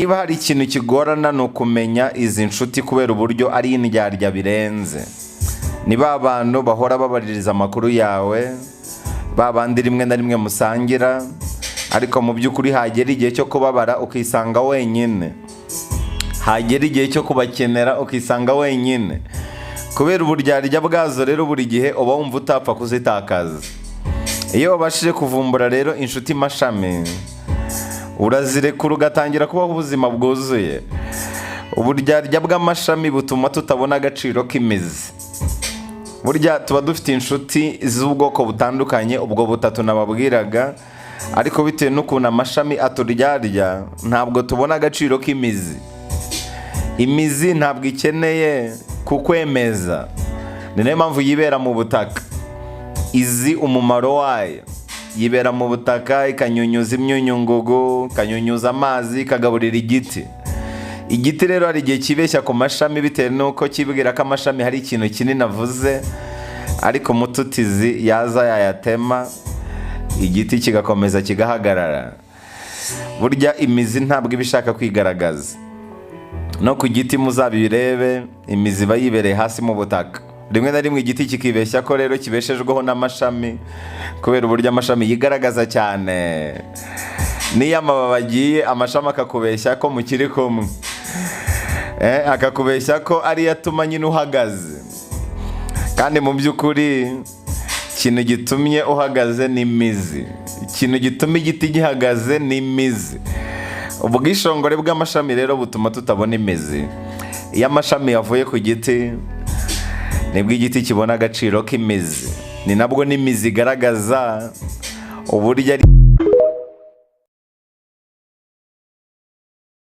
Niba hari ikintu kigorana, ni ukumenya izi nshuti, kubera uburyo ari indyarya birenze. Ni ba bantu bahora babaririza amakuru yawe, ba bandi rimwe na rimwe musangira, ariko mu by'ukuri hagera igihe cyo kubabara ukisanga wenyine, hagera igihe cyo kubakenera ukisanga wenyine. Kubera uburyarya bwazo rero, buri gihe uba wumva utapfa kuzitakaza. Iyo wabashije kuvumbura rero inshuti mashami, urazirekura ugatangira kubaho ubuzima bwuzuye. Uburyarya bw'amashami butuma tutabona agaciro k'imizi. Burya tuba dufite inshuti z'ubwoko butandukanye, ubwo butatu nababwiraga, ariko bitewe n'ukuntu amashami aturyarya, ntabwo tubona agaciro k'imizi. Imizi ntabwo ikeneye kukwemeza, ni nayo mpamvu yibera mu butaka, izi umumaro wayo. Yibera mu butaka, ikanyunyuza imyunyungugu, ikanyunyuza amazi, ikagaburira igiti. Igiti rero hari igihe kibeshya ku mashami, bitewe n'uko kibwira ko amashami hari ikintu kinini avuze, ariko umututizi yaza yayatema, igiti kigakomeza kigahagarara. Burya imizi ntabwo iba ishaka kwigaragaza. No ku giti muzabirebe, imizi iba yibereye hasi mu butaka. Rimwe na rimwe igiti kikibeshya ko rero kibeshejweho n'amashami, kubera uburyo amashami yigaragaza cyane. N'iyo amababi agiye, amashami akakubeshya ko mukiri kumwe, akakubeshya ko ariyo atuma nyine uhagaze, kandi mu by'ukuri ikintu gitumye uhagaze ni imizi. Ikintu gituma igiti gihagaze ni imizi. Ubwishongore bw'amashami rero butuma tutabona imizi. Iyo amashami yavuye ku giti, nibwo igiti kibona agaciro k'imizi, ni nabwo n'imizi igaragaza uburyo ari.